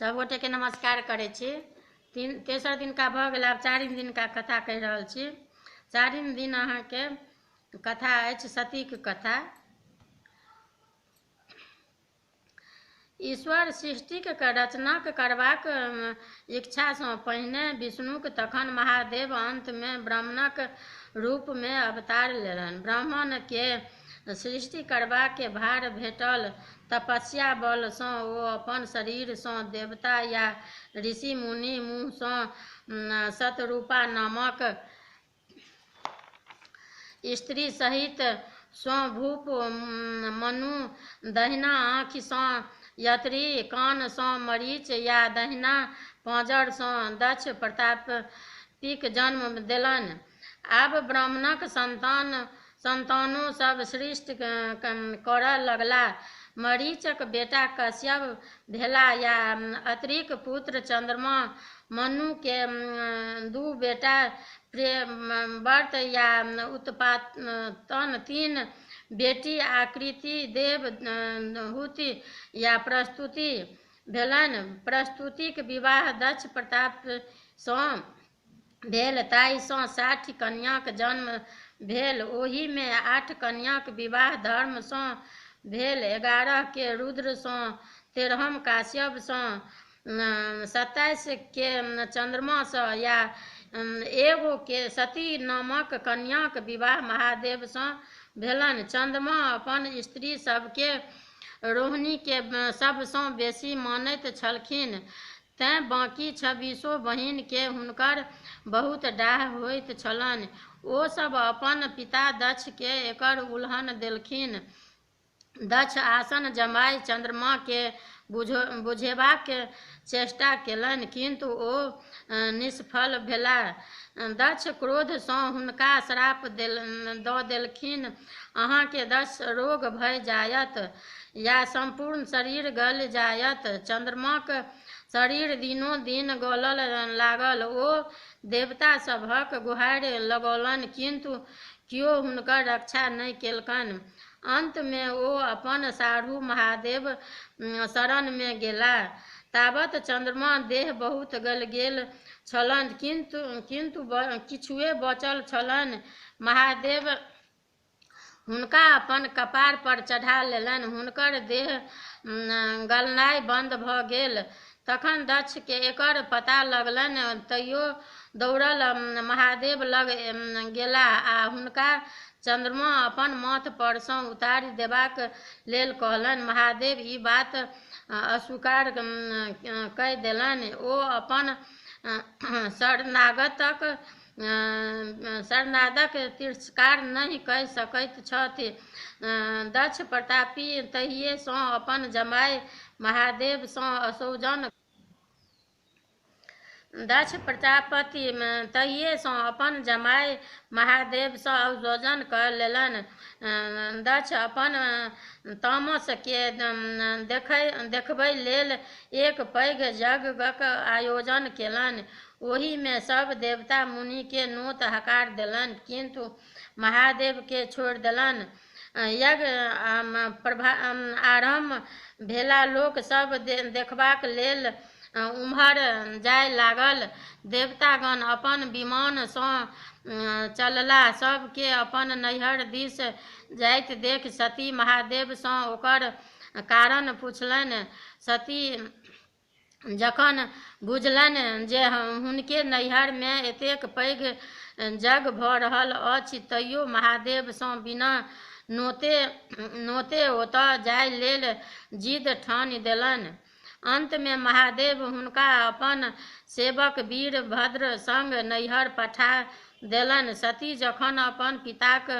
सब गोटे के नमस्कार करै छी। तेसर दिनका भऽ गेल, आब चारिम दिनका कथा कहि रहल छी। चारिम दिन अहाँके कथा अछि सतीक कथा। ईश्वर सृष्टिक रचनाक करबाक इच्छासँ पहिने विष्णुक, तखन महादेव, अन्तमे ब्राह्मणक रूपमे अवतार लेलनि। ब्राह्मणके सृष्टि करबाक भार भेटल। तपस्या बलसँ ओ अपन शरीरसँ देवता या ऋषि मुनि मुँहसँ शतरूपा नामक स्त्री सहित स्वभूप मनु, दहिना आँखिसँ यत्री, कानसँ मरीच या दहिना पाँजरसँ दक्ष प्रतापीक जन्म देलनि। आब ब्राह्मणक संतानो सब सृष्टि करऽ लगला। मरीचक बेटा कश्यप भेला या अत्रिक पुत्र चंद्रमा। मनु के 2 बेटा प्रियव्रत या उत्पातन, 3 बेटी आकृति, देवहूति या प्रस्तुति भेलनि। प्रस्तुतिक विवाह दक्ष प्रतापसँ भेल, ताहिसँ 60 कन्याक जन्म भेल। ओहिमे 8 कन्याक विवाह धर्मसँ भेल, 11 के रुद्रसँ, 13 काश्यपसँ, 27 के चंद्रमासँ या एगो के सती नामक कन्याक विवाह महादेवसँ भेलनि। चंद्रमा अपन स्त्री सबके रोहिणी के सबसँ बेसी मानैत छलखिन, तेँ बाँकी 26 बहिन के हुनकर बहुत डाह होइत छलनि। ओ सब अपन पिता दक्ष के एकर उलहन देलखिन। दक्ष आसन जमाय चंद्रमा के बुझेबाक चेष्टा केलनि, किन्तु ओ निष्फल भेला। दक्ष क्रोधसँ हुनका श्राप दऽ देलखिन, अहाँके 10 रोग भए जायत या सम्पूर्ण शरीर गलि जायत। चंद्रमाक शरीर दिनो दिन गलऽ लागल। ओ देवता सभक गुहारि लगौलनि, किन्तु कियो हुनकर रक्षा नहि केलकनि। अंतमे ओ अपन साढ़ू महादेव शरणमे गेला। ताबत चंद्रमा देह बहुत गलि गेल छलनि, किन्तु किछुए बचल छलनि। महादेव हुनका अपन कपार पर चढ़ा लेलनि। हुनकर देह गलनाइ बंद भऽ गेल। तखन दक्ष के एकर पता लगलनि, तैयो दौड़ल महादेव लग गेलाह आ हुनका चंद्रमा अपन माथ परसँ उतारि देबाक लेल कहलनि। महादेव ई बात अस्वीकार कय देलनि। ओ अपन शरणागतक तिरस्कार नहि कय सकैत छथि। दक्ष प्रतापी तहिएसँ अपन जमाय महादेवसँ असौजन दक्ष प्रजापति तहिएसँ अपन जमाय महादेवसँ असौजन कऽ लेलनि। दक्ष अपन तामस के देखबै लेल एक पैघ यज्ञक आयोजन केलनि। ओहिमे सब देवता मुनि के नोत हकार देलनि, किन्तु महादेव के छोड़ि देलनि। यज्ञ आरम्भ भेला। लोक सब देखबाक लेल उम्हर जाय लागल। देवतागण अपन विमानसँ चललाह। सबके अपन नैहर दिस जाइत देख सती महादेवसँ ओकर कारण पुछलनि। सती जखन बुझलनि जे हुनके नैहरमे एतेक पैघ यज्ञ भऽ रहल अछि, तैयो महादेवसँ बिना नोते ओतऽ जाय लेल जिद ठानि देलनि। अंतमे महादेव हुनका अपन सेवक वीरभद्र संग नैहर पठा देलनि। सती जखन अपन पिताक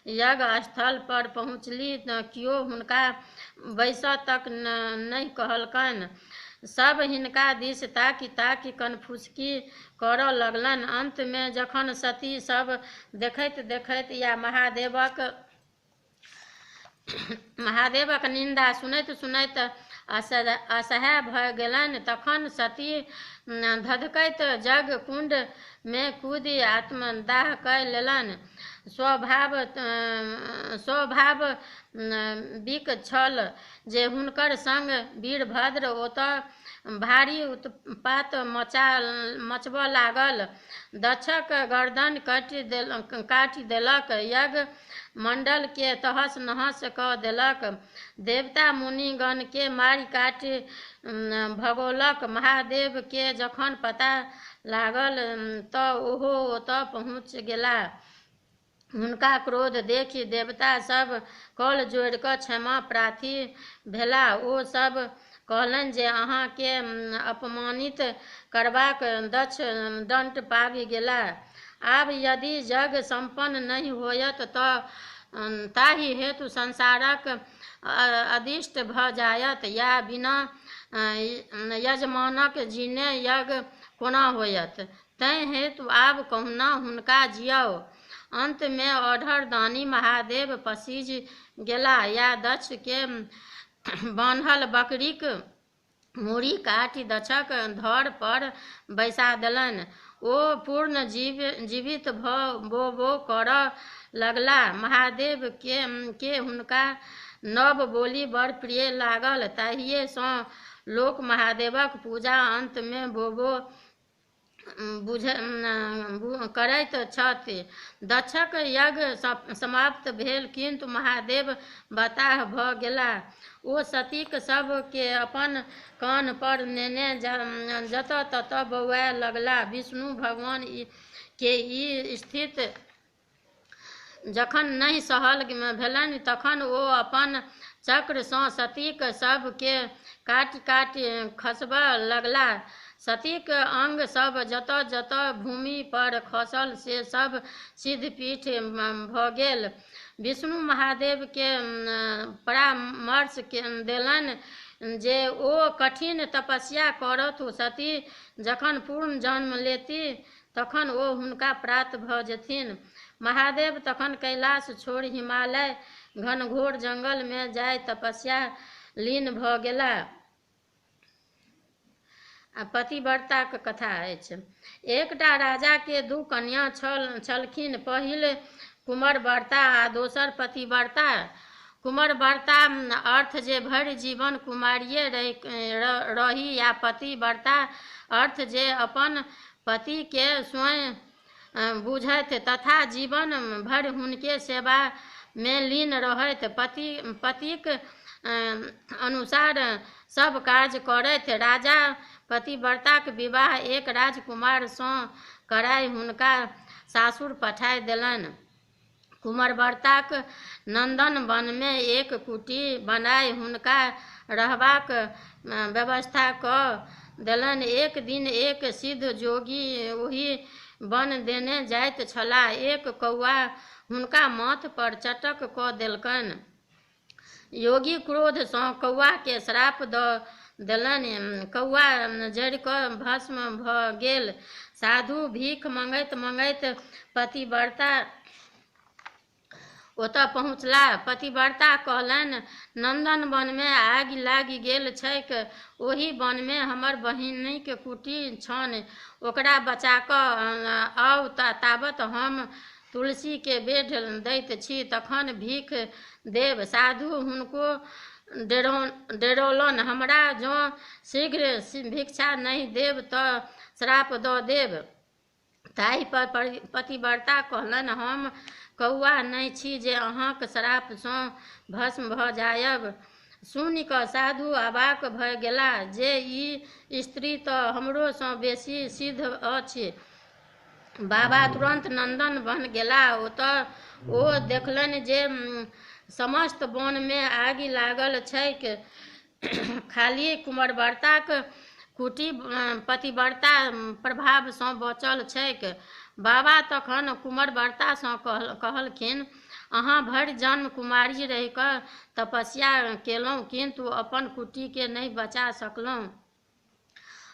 यज्ञ स्थल पर पहुँचली, कियो हुनका बैसऽ तक नहि कहलकनि। सब हिनका दिस ताकि ताकि कनफुसकी करऽ लगलनि। अंतमे जखन सती सब देखैत देखैत या महादेवक निंदा सुनैत सुनैत असह्य भऽ गेलनि, तखन सती धधकैत यज्ञ कुंड मे कूदि आत्मदाह कय लेलनि। स्वाभाविक छल जे हुनकर संग वीरभद्र ओतय भारी उत्पात मचबय लागल। दक्षक गर्दन काटि देलक, यज्ञ मंडल केँ तहस-नहस क देलक, देवता मुनिगण केँ मारि-काटि भगौलक। महादेव केँ जखन पता लागल त ओहो ओतय पहुँचि गेलाह। हुनका क्रोध देखि देवता सब कल जोड़िकय क्षमाप्रार्थी भेलाह। ओ सब कहलनि जे अहाँ केँ अपमानित करबाक दक्ष दंड पाबि गेलाह। आब यदि यज्ञ सम्पन्न नहि होयत त ताहि हेतु संसारक अरिष्ट भ जायत या बिना यजमानक जीने यज्ञ कोना होयत, तैं हेतु आब कहुना हुनका जियाउ। अंत मे औढरदानी महादेव पसीज गेलाह या दक्ष के बान्हल बकरीक मूड़ी काटि दक्षक धड़ पर बैसा देलनि। ओ पूर्ण जीवित भ बो-बो करय लगलाह। महादेव केँ हुनका नव बोली बड़ प्रिय लागल। तहिये सँ लोक महादेवक पूजा अंत मे बो-बो करैत छथि। दक्षक यज्ञ समाप्त भेल, किन्तु महादेव बताह भ गेलाह। ओ सतीक शव केँ अपन कान्ह पर नेने जतय-ततय बौआय लगलाह। विष्णु भगवान केँ ई स्थिति जखन नहि सहल भेलनि तखन ओ अपन चक्र सँ सतीक शव केँ काटि-काटि खसबय लगलाह। सतीक अंग सब जतय-जतय भूमि पर खसल से सब सिद्धपीठ भ गेल। विष्णु महादेव केँ परामर्श देलनि जे ओ कठिन तपस्या करथु, सती जखन पूर्ण जन्म लेती तखन ओ हुनका प्राप्त भ जेथिन। महादेव तखन कैलाश छोड़ि हिमालय घनघोर जंगल मे जाय तपस्या लीन भ गेलाह। पतिव्रताक कथा अछि। एकटा राजा के दू कन्या छलखिन, पहिल कुमरव्रता आ दोसर पतिव्रता। कुमरव्रता अर्थ जे भरि जीवन कुमारिये रही आ पतिव्रता अर्थ जे अपन पति केँ स्वयं बुझथि तथा जीवन भरि हुनके सेवा मे लीन रहथि, पतिक अनुसार सब कार्य करथि। राजा पतिव्रताक विवाह एक राजकुमार सँ कराय हुनका सासुर पठाय देलनि। कुमरव्रताक नंदन वन मे एक कुटी बनाय हुनका रहबाक व्यवस्था क देलनि। एक दिन एक सिद्ध जोगी ओहि वन देने जाइत छलाह। एक कौआ हुनका माथ पर चटक क देलकनि। योगी क्रोध सँ कौआ केँ श्राप द देलनि। कौआ जरि क भस्म भ गेल। साधु भीख मंगैत-मंगैत पतिव्रता ओतय पहुँचलाह। पतिव्रता कहलनि, नंदन वन मे आगि लागि गेल छैक। ओहि वन मे हमर बहिनिक कुटी छनि। ओकरा बचा क आउ, ताबत हम तुलसी के बेढ़ दैत छी, तखन भीख देब। साधु हुनको डेरौलनि, हमरा जँ शीघ्र भिक्षा नहि देब त श्राप द देब। ताहि पर पतिव्रता कहलनि, हम कौआ नहि छी जे अहाँक श्राप सँ भस्म भ जायब। सुनि क साधु अवाक भ गेलाह जे ई स्त्री त हमरो सँ बेसी सिद्ध अछि। बाबा तुरंत नंदन वन गेलाह। ओतय ओ देखलनि जे समस्त वन मे आगि लागल छैक, खाली कुमरव्रताक कुटी पतिव्रता प्रभाव सँ बचल छैक। बाबा तखन कुमरव्रता सँ कहलखिन, अहाँ भरि जन्म कुमारि रहि क तपस्या केलहुँ, किन्तु अपन कुटी केँ नहि बचा सकलहुँ।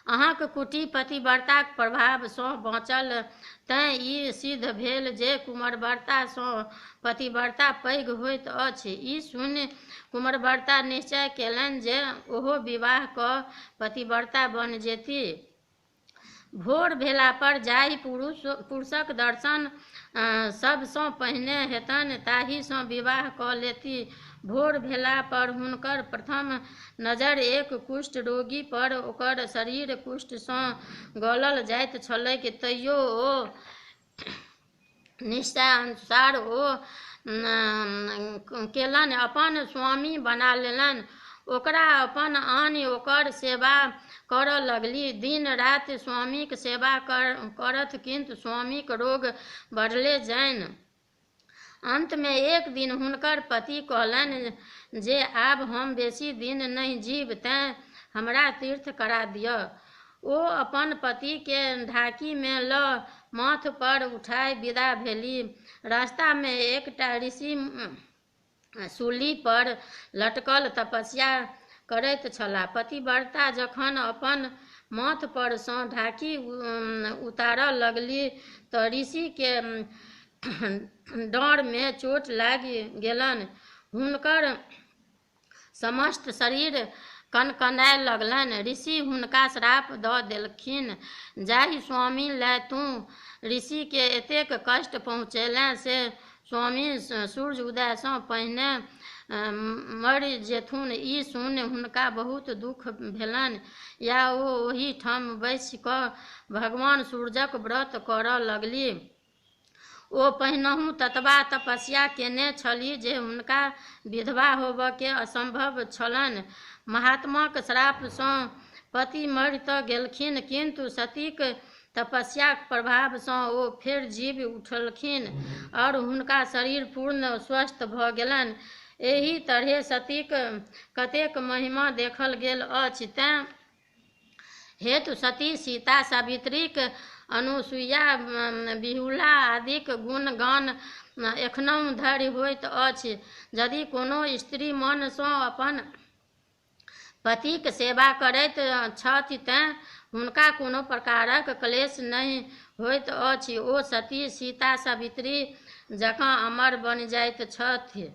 अहाँक कुटी पतिव्रताक प्रभाव सँ बाँचल, तेँ ई सिद्ध भेल जे कुमरव्रता सँ पतिव्रता पैघ होइत अछि। ई सुनि कुमरव्रता निश्चय केलनि जे ओहो विवाह क पतिव्रता बनि जेतीह। भोर भेला पर जाहि पुरुषक दर्शन सबसँ पहिने हेतनि ताहिसँ विवाह कऽ लेती। भोर भेला पर हुनकर प्रथम नजर एक कुष्ठ रोगी पर, ओकर शरीर कुष्ठसँ गलल जाइत छलैक, तैयो ओ निश्चयानुसार ओ केलनि, अपन स्वामी बना लेलनि। ओकरा अपन आनि ओकर सेवा करऽ लगली। दिन राति स्वामीक सेवा करथि, किन्तु स्वामीक रोग बढ़ले जाइन। अन्तमे एक दिन हुनकर पति कहलनि जे आब हम बेसी दिन नहि जीब, तेँ हमरा तीर्थ करा दिअ। ओ अपन पतिकेँ ढाकीमे लऽ माथ पर उठाय विदा भेली। रास्तामे एकटा ऋषि सूली पर लटकल तपस्या करैत छलाह। पतिव्रता जखन अपन माथ पर सँ ढाकी उतारऽ लगली तऽ ऋषिके डाँड़मे चोट लागि गेलनि। हुनकर समस्त शरीर कनकनाय लगलनि। ऋषि हुनका श्राप दऽ देलखिन, जाहि स्वामी लए तूँ ऋषिकेँ एतेक कष्ट पहुँचेलें से स्वामी सूर्य उदयसँ पहिने मरि जेथुन। ई सुनि हुनका बहुत दुःख भेलनि आ ओ ओही ठाम बैसि कऽ भगवान सूर्यक व्रत करऽ लगली। ओ पहिनहुँ ततबा तपस्या केने छलीह जे हुनका विधवा होबऽ के असंभव छलनि। महात्माक श्राप सँ पति मरि तऽ गेलखिन, किन्तु सतीक तपस्याक प्रभाव सँ ओ फेर जीबि उठलखिन और हुनका शरीर पूर्ण स्वस्थ भऽ गेलनि। एहि तरहें सतीक कतेक महिमा देखल गेल अछि। तेँ हेतु सती, सीता, सावित्रीक, अनुसूया, बिहुला आदिक गुणगान एखनहुँ धरि होइत अछि। यदि कोनो स्त्री मन सँ अपन पतिक सेवा करैत छथि तेँ हुनका कोनो प्रकारक क्लेश नहि होइत अछि। ओ सती, सीता, सावित्री जकाँ अमर बनि जाइत छथि।